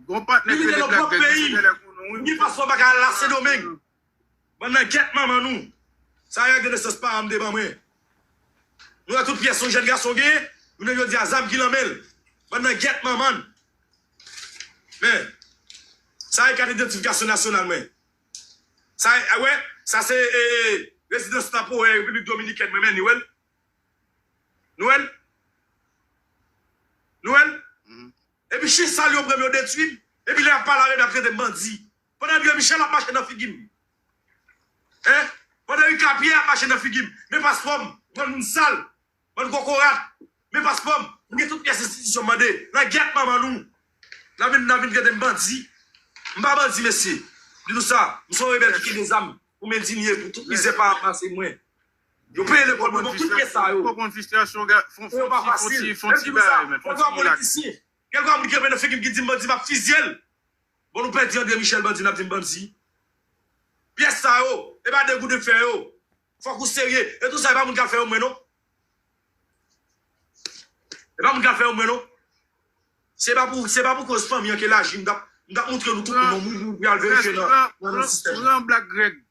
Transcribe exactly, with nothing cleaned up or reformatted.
Gon patnè ki rele Black Greg, se lè konnen wi. Ni paspò pa ka al la Sendomeng. Bann nan gèt manman nou. Sa e rekonesans paran m te ban mwen. Nou wè tout pyès yon jèn gason genyen, jounen jodi a zam ki nan men l. Bann nan gèt manman n. Men, sa e kat idantifikasyon nasyonal mwen. Sa e, a wè, sa se e, e, rezidans tanporè Repiblik Dominikèn mwen, men, nou wè l? Nou wè l? Nou wè l? Epi chen sal yo pran m, yo detwi m. Epi lè y ap pale avè m, y ap trete m bandi. Pandan André Michel ap mache nan figi m. Hein? Pandan Ricardo Pierre ap mache nan figi m. Men paspò m, bann moun sal, bann kokorat. Men paspò m, m gen tout pyès enstitisyon m mande. Nan gèt manman nou. N ap vin, n ap vin trete m bandi. M pa bandi, mesye. Di nou sa, m se yon rebèl ki kenbe zam pou m endinye pou tout mizè paran m pase mwen. Yo peye lekòl mwen, bon, tout pyès sa yo. Konprann fristrasyon, fon ti bagay, men, fon ti rilaks. Gen gwo politisyen, gen gwo moun ki kenbe nan figi m ki di m bandi, m ap fizye l. Bon, nou pèdi André Michel bandi, n ap di m bandi. Pyès sa yo, e pa de gouden fè yo. Fòk ou serye. E tou sa, e pa moun k ap fè yo mwen, non. E pa moun k ap fè yo mwen, non. Se pa pou, se pa pou koz fanmi an ke laji, m t ap, m t ap montre nou tout moun, moun, moun, pou y al verifye nan, nan, nan sistèm. Pran Black Greg.